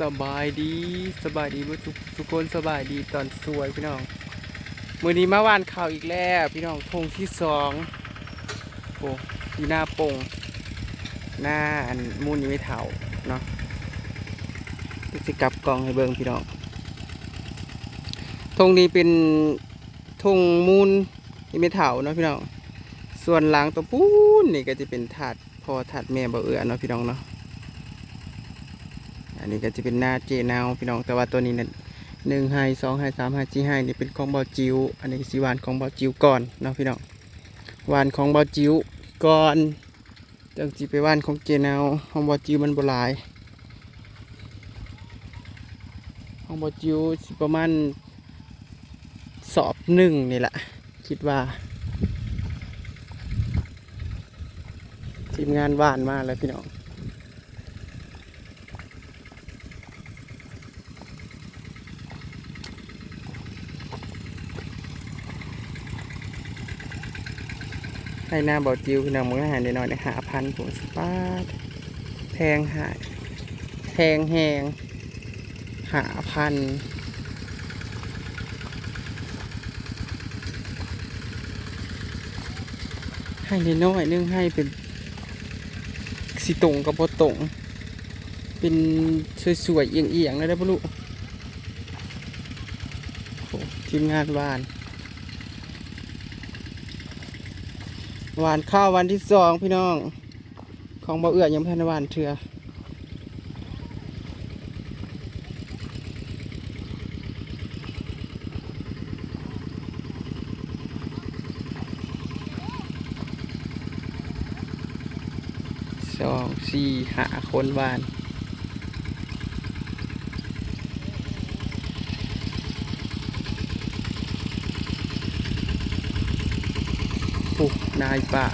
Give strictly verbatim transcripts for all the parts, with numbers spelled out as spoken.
สบายดี สบายดีเบิดทุกทุกคน สบายดีตอนสวยพี่น้อง มื้อนี้มาหว่านข้าวอีกแล้วพี่น้อง ธงที่สอง โอ้ อยู่หน้าปง หน้าอันมูลนิธิเฒ่าเนาะ เดี๋ยวสิกลับกล้องให้เบิ่งพี่น้อง ธงนี้เป็นธงมูลนิธิเฒ่าเนาะพี่น้อง ส่วนหลังตัวปูนนี่ก็จะเป็นธาตุพ่อธาตุแม่บ่าวเอื้อเนาะพี่น้องเนาะ อันนี้ก็จะเป็นนาเจ๊นาวพี่น้อง แต่ว่าตัวนี้เนี่ย หนึ่งไฮ่ สองไฮ่ สามไฮ่ สี่ไฮ่ นี่เป็นของบ่าวจิ๋ว อันนี้ก็สิหว่านของบ่าวจิ๋วก่อนเนาะพี่น้อง หว่านของบ่าวจิ๋วก่อน จั่งสิไปหว่านของเจ๊นาว ของบ่าวจิ๋วมันบ่หลาย ของบ่าวจิ๋วสิประมาณสอบหนึ่งนี่แหละ คิดว่า ทีมงานหว่านมาแล้วพี่น้อง ไฮ่นาบ่าวจิ๋วพี่น้อง มื้อละไฮ่น้อยๆ ได้ห้าพัน พู้น ป๊าด แพงหาย แพงแฮง ห้าพัน ไฮ่น้อยๆ หนึ่งไฮ่เป็น สิตรงกับบ่ตรง เป็นสวยๆ เอียงๆ เลยได้ปะลูก โอ้ ทีมงานหว่าน หว่านข้าววันที่สองพี่น้อง ของบ่าวเอื้อยังบ่ทันหว่านเทื่อ สอง สี่ ห้า คนหว่าน โอ้ นายป่า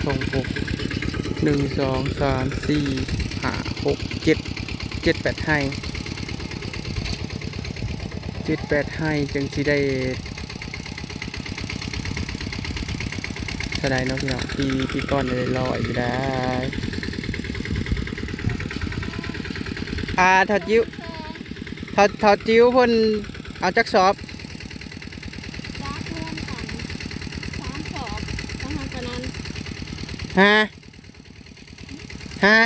สอง หก หนึ่ง สอง สาม สี่ ห้า หก เจ็ด เจ็ด แปด ไฮ่ เจ็ด แปด ไฮ่ จั่งสิได้ เท่าใดเนาะพี่น้อง ปี ปีก่อนได้ร้อยอยู่ได้ อ่า เฒ่าจิ๋ว เฒ่า เฒ่าจิ๋วเพิ่นเอาจักสอบ จักรวมกัน สามสอบ ของเฮาตอนนั้น ฮะ ฮะ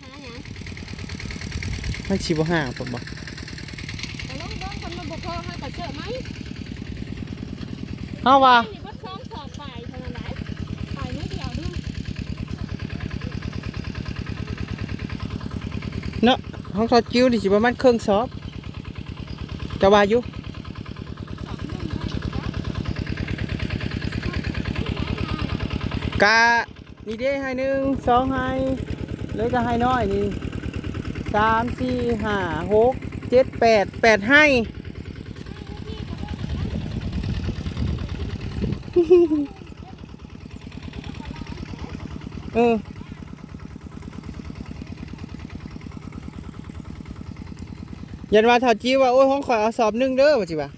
หาหยัง มันสิบ่ห่างปานบ่ ก็ลองเบิ่ง คันมันบ่พอ เฮาก็เสิร์ฟใหม่ เฮาว่า นี่เบิดสองสอบไปเท่านั้นแหละ ไปมื้อเดียวนึง เนาะ ของเฒ่าจิ๋วนี่สิประมาณครึ่งสอบ จะว่าอยู่ กะ นี่เด้ ไฮ่หนึ่ง สองไฮ่ แล้วก็ไฮ่น้อยนี่ สาม สี่ ห้า หก เจ็ด แปด แปด ไฮ่ เออ ยันว่าเฒ่าจิ๋วว่า โอ้ย ของข้อยเอาสอบหนึ่งเด้อ ว่าจิว่า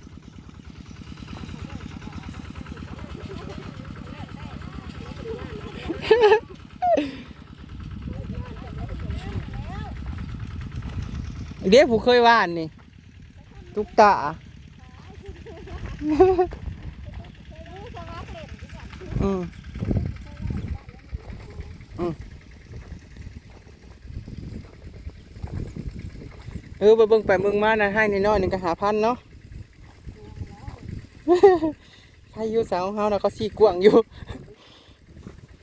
เด้ ผู้เคยหว่านนี่ ตุ๊กตา อืม อืม เออ ไปเบิ่งไปเบิ่งมานะ ไฮ่น้อยๆ นี่ก็ห้าพันเนาะ ไฮ่อยู่สาวของเฮานะ เขาสี่กว้างอยู่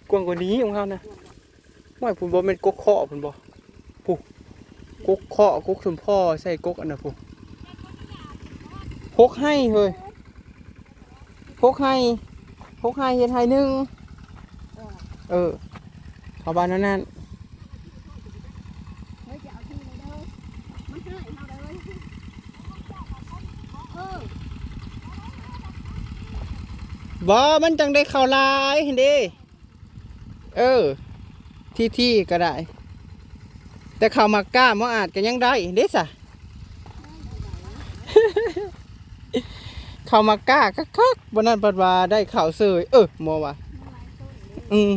กว้างกว่านี้ของเฮานะ ห้วย พุ้นบ่แม่นกกเคาะพุ้นบ่ พุ้น กกเคาะ กกสมพอ ใส่กกอันน่ะพุ้น หกไฮ่เฮ้ย หกไฮ่ หกไฮ่เฮ็ดไฮ่หนึ่ง เออ เข้าบ้านนั่นนั่น เฮ้ย จะเอาที่เลยเด้อ มันเท่าไหร่เท่าเลย เออ บ่ มันจั่งได้ข้าวหลายหั้นเด้ เออ ที่ที่ก็ได้ แต่ข้าวหมากก้าบ่อาจก็ยังได้เด้ซะ ข้าวหมากก้าคักๆ บ่นั้นเพิ่นว่าได้ข้าวเสย เออ หมอว่า อืม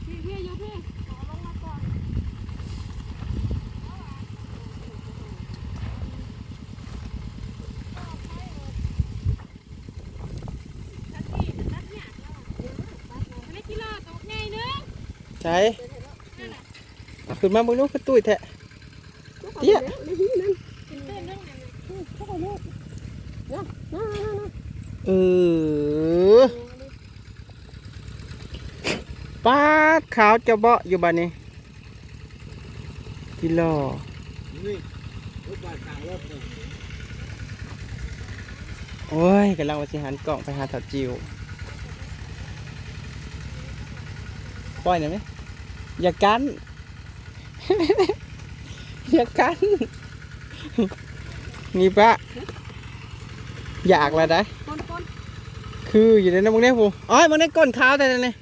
พี่พี่อยู่พี่ ใส่ เอาขึ้นมาเบิ่งดู คือตุ้ยแท้ เตี้ย เออ ป๊าด ขาวจะเบาะอยู่บัดนี้ กิโล นี่ รถบาดกลางรถนี่ โอ้ย กำลังว่าสิหันกล้องไปหาเฒ่าจิ๋ว ปล่อยหน่อยไหม อย่ากั้น อย่ากั้น นี่ปะ อยากละได้ คนคน คืออยู่ในนั้นมึงเนี่ยผู้ อ๋อ มึงได้ก้นขาวแต่นี่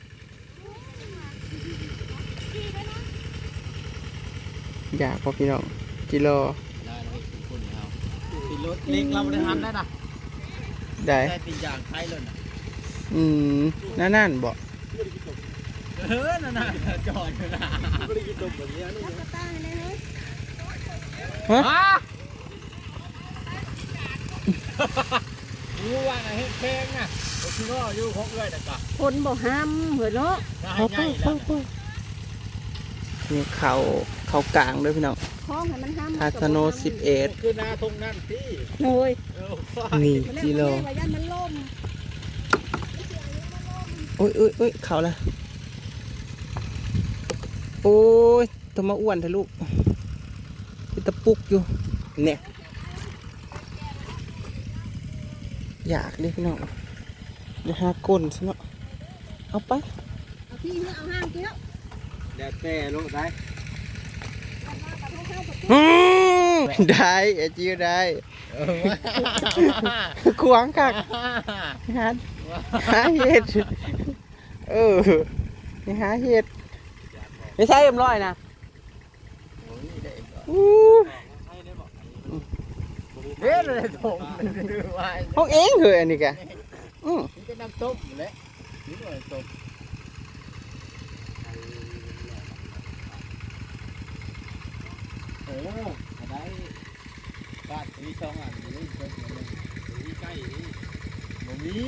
อยากพอพี่น้อง กิโล ได้เลยคุณเอา ติดรถเล็กเราบ่ได้หันได้นะ ได้ แต่ติดยางไทยเลยนะ อืม นั่นนั่นบ่ เออ นั่นน่ะ จอดอยู่นะ ไม่ได้กินตมแบบนี้นะ ฮะ ฮะ รู้ว่าน่ะเฮ็ดแพงนะ บ่คือว่าอยู่ของเอื้อยน่ะกะ คนบ่ห้ำเฮ้ยเนาะ น่าให้ใหญ่แล้วน่ะ นี่เขา เขากลางเด้อพี่น้อง คล้องให้มันห้ำ พาสโนสิบเอ็ด คือหน้าทงนั่นสิ โอ้ย เออ นี่ กิโล ว่าย่านมันล่ม โอ้ยโอ้ยโอ้ย เขาละ โอ้ย ตัวมาอ้วนแท้ลูก เป็นตะปุกอยู่ เนี่ย อยากเด้พี่น้อง เดี๋ยวหาก้นซะเนาะ เอาไป เอาที่เลือกเอาห้างเกี้ยว แล้วแต่โลดได้ อืม ได้ ไอ้จิ๋วได้ เออ ขวางคัก หา หาเห็ด เออ นี่หาเห็ด ไม่ใช่เอ็มร้อยนะ อู้ เด้เลยถง ของเองเหรออันนี้กะ อืม นี่ก็น้ำต้มแหละ นี่ก็น้ำต้ม โอ้ ก็ได้ บ้านมีสองอันอยู่นี่ เพิ่นมีใกล้นี่ บ่มี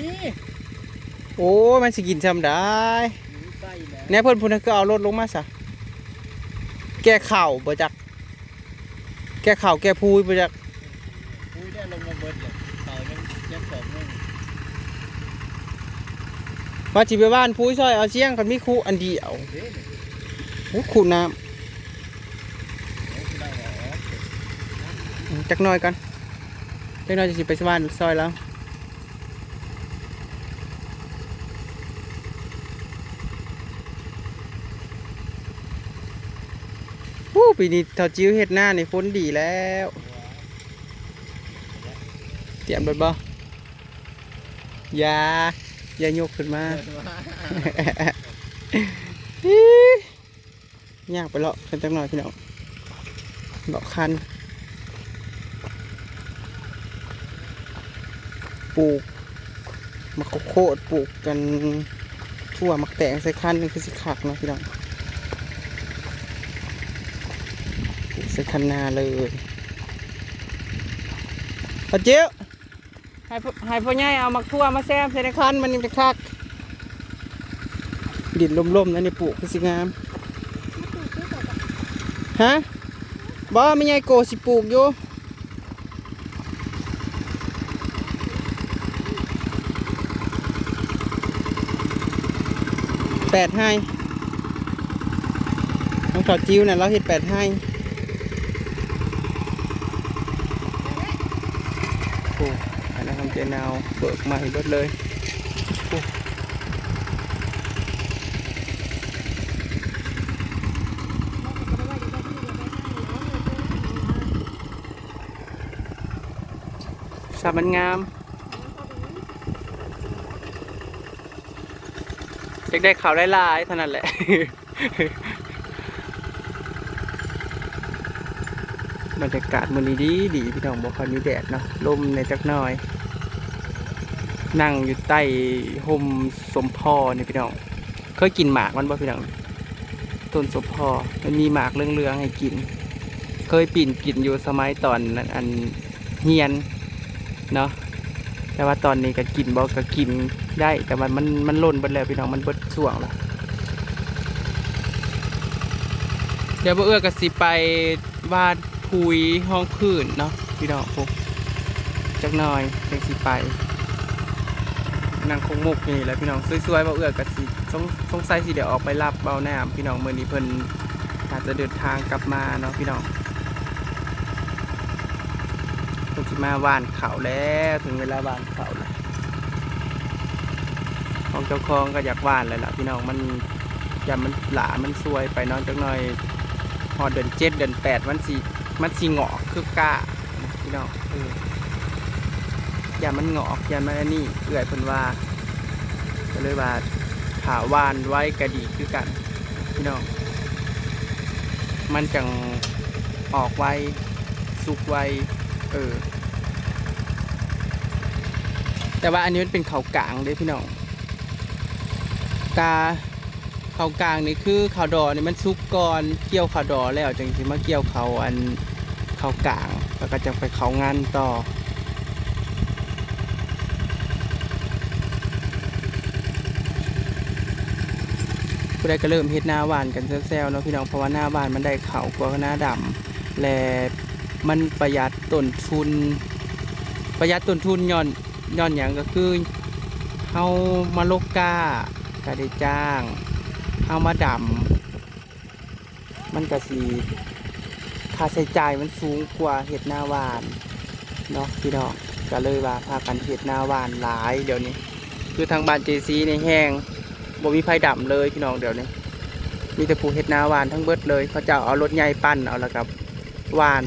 โอ้ มันสิกินซำได้ มีใกล้แล้ว แน่เพิ่นผู้นั้นคือเอารถลงมาซะ แก่ข้าวบ่จัก แก่ข้าวแก่พูยบ่จัก พูยได้ลงมาเบิดเลย ข้าวยัง ยังกรอบนึง ว่าสิไปบ้านพูยซอยเอาเสียง คันมีคุอันเดียว เด้นี่ โอ้ คุน้ำ อืม จักหน่อยก่อน จักหน่อยจะสิไปบ้านซอยแล้ว อู้ ปีนี้เฒ่าจิ๋วเฮ็ดนานี่ฝนดีแล้ว เตรียมรถบ่ อย่า อย่ายกขึ้นมา ย่างไปเลาะกันจักหน่อยพี่น้อง เลาะคัน ปลูกหมากข้าวโพด ปลูกกัน ถั่วหมากแตงใส่คันนี่คือสิคักเนาะพี่น้อง ปลูกใส่คันนาเลย ป้าเจ๊ยบ ให้พ่อ ให้พ่อใหญ่เอาหมากถั่วมาแซมใส่ในคันมันนี่เป็นคัก ดินล่มๆนะนี่ปลูกคือสิงาม ฮะ บ่ แม่ใหญ่โกสิปลูกอยู่ แปดไร่ ของเฒ่าจิ๋วน่ะ เราเฮ็ดแปดไร่ โอ้ อันนั้นของเจ๊นาว เบิกใหม่เบิดเลย โอ้ สามันงาม อยากได้ข้าวหลายๆเท่านั้นแหละ บรรยากาศมื้อนี้ดีดีพี่น้อง บ่ค่อยมีแดดเนาะ ลมแหน่จักหน่อย นั่งอยู่ใต้ฮ่มสมภอนี่พี่น้อง เคยกินหมากมันบ่พี่น้อง ต้นสมภอ มันมีหมากเหลืองๆให้กิน เคยปีนกินอยู่สมัยตอนอันเฮียนเนาะ แต่ว่าตอนนี้ก็กินบ่ ก็กินได้ แต่ว่ามัน มันหล่นเบิดแล้วพี่น้อง มันเบิดช่วงแล้ว เดี๋ยวบ่าวเอื้อก็สิไปหว่านปุ๋ยฮองพื้นเนาะพี่น้อง พวกจักหน่อยจังสิไป นั่งคงมกอยู่นี่แหละพี่น้อง สวยๆ บ่าวเอื้อก็สิสงสงสัยสิได้ออกไปรับเอาน้ำพี่น้อง มื้อนี้เพิ่นอาจจะเดินทางกลับมาเนาะพี่น้อง เพิ่นสิมาหว่านข้าวแล้ว ถึงเวลาหว่านข้าวแล้ว ของเจ้าของก็อยากหว่านแล้วล่ะพี่น้อง มัน ย่านมันหลามันซวยไปเนาะ จักหน่อยฮอดเดือนเจ็ดเดือนแปดมันสิ มันสิงอกคือกล้าพี่น้อง เออ ย่านมันงอก ย่านมันอันนี้ เอื้อยเพิ่นว่า ก็เลยว่าถ้าหว่านไวก็ดีคือกันพี่น้อง มันจั่งออกไว สุกไว เออ แต่ว่าอันนี้มันเป็นข้าวกลางเด้พี่น้อง กา ข้าวกลางนี่คือข้าวดอนี่มันสุกก่อน เกี่ยวข้าวดอแล้วจั่งสิมาเกี่ยวข้าวอัน ข้าวกลาง แล้วก็จั่งไปเข้างานต่อ ผู้ใดก็เริ่มเฮ็ดนาหว่านกันแซวๆเนาะพี่น้อง เพราะว่านาหว่านมันได้ข้าวกว่านาดำ และมันประหยัดต้นทุน ประหยัดต้นทุนย้อน ย้อนหยังก็คือ เฮามาลกกล้าก็ได้จ้าง เฮามาดำ มันก็สิ ค่าใช้จ่ายมันสูงกว่าเฮ็ดนาหว่านเนาะพี่น้อง ก็เลยว่าพากันเฮ็ดนาหว่านหลายเดี๋ยวนี้ คือทางบ้านเจซีนี่แฮง บ่มีไผดำเลยพี่น้องเดี๋ยวนี้ มีแต่ผู้เฮ็ดนาหว่านทั้งเบิดเลย เขาเจ้าเอารถใหญ่ปั่นเอา แล้วก็หว่าน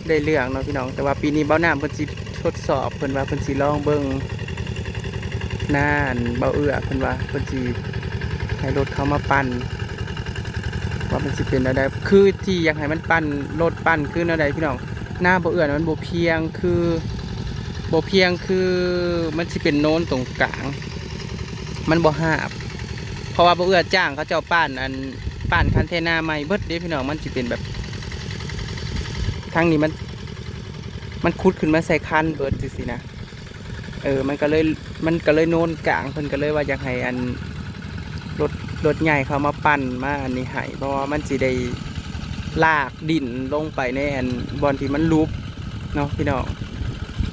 ได้เรื่องเนาะพี่น้อง แต่ว่าปีนี้บ่าวน้ำเพิ่นสิทดสอบ เพิ่นว่าเพิ่นสิลองเบิ่งนาอันบ่าวเอื้อ เพิ่นว่าเพิ่นสิให้รถเขามาปั่น ว่ามันสิเป็นแนวใด คือที่อยากให้มันปั่น รถปั่นคือแนวใดพี่น้อง นาบ่าวเอื้อน่ะมันบ่เพียง คือบ่เพียง คือมันสิเป็นโนนตรงกลาง มันบ่ฮาบ เพราะว่าบ่าวเอื้อจ้างเขาเจ้าปั่นอัน ปั่นคันไถนาใหม่เบิดเด้พี่น้อง มันสิเป็นแบบ ทางนี้มัน มันขุดขึ้นมาใส่คันเบิดจั่งซี้นะ เออ มันก็เลย มันก็เลยโนนกลาง เพิ่นก็เลยว่าอยากให้อัน รถ รถใหญ่เขามาปั่นมาอันนี้ให้ เพราะว่ามันสิได้ลากดินลงไปในอัน บ่อนที่มันลุบเนาะพี่น้อง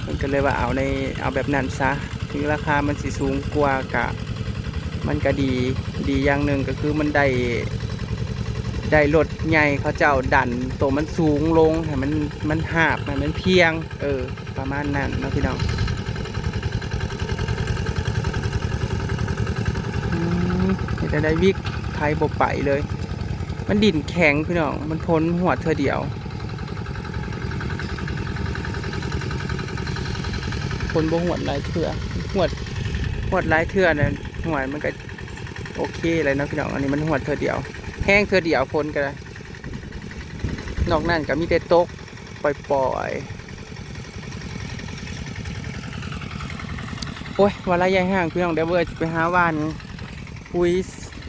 เพิ่นก็เลยว่าเอาใน เอาแบบนั้นซะ ถึงราคามันสิสูงกว่ากะ มันก็ดี ดีอย่างหนึ่งก็คือมันได้ ได้รถใหญ่เขาเจ้าดันตัวมันสูงลง ให้มัน มันฮาบ ให้มันเพียง เออ ประมาณนั้นเนาะพี่น้อง อืม เฮ็ดจั่งใดวิกไถบ่ไปเลย มันดินแข็งพี่น้อง มันพ่นหวดเทื่อเดียว พ่นบ่หวดหลายเทื่อ หวด หวดหลายเทื่อน่ะ หวดมันก็โอเคเลยเนาะพี่น้อง อันนี้มันหวดเทื่อเดียว แฮงเทื่อเดียวพ่นก็ได้ นอกนั้นก็มีแต่ตกปล่อยๆ โอ้ย ว่าระยะห่างพี่น้อง เดี๋ยวเบิ่งสิไปหาหว่านปุ๋ย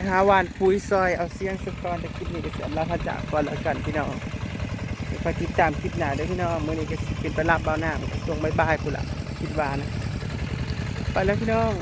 หาหว่านปุ๋ยซอยเอาเสียงสักก่อน แต่คลิปนี้ก็สิอำลาพระจากก่อนแล้วกันพี่น้อง เดี๋ยวคอยติดตามคลิปหน้าเด้อพี่น้อง มื้อนี้ก็สิเป็นไปรับบ่าวน้ำ ช่วงบ่ายๆพู้นล่ะ คิดว่านะ ไปแล้วพี่น้อง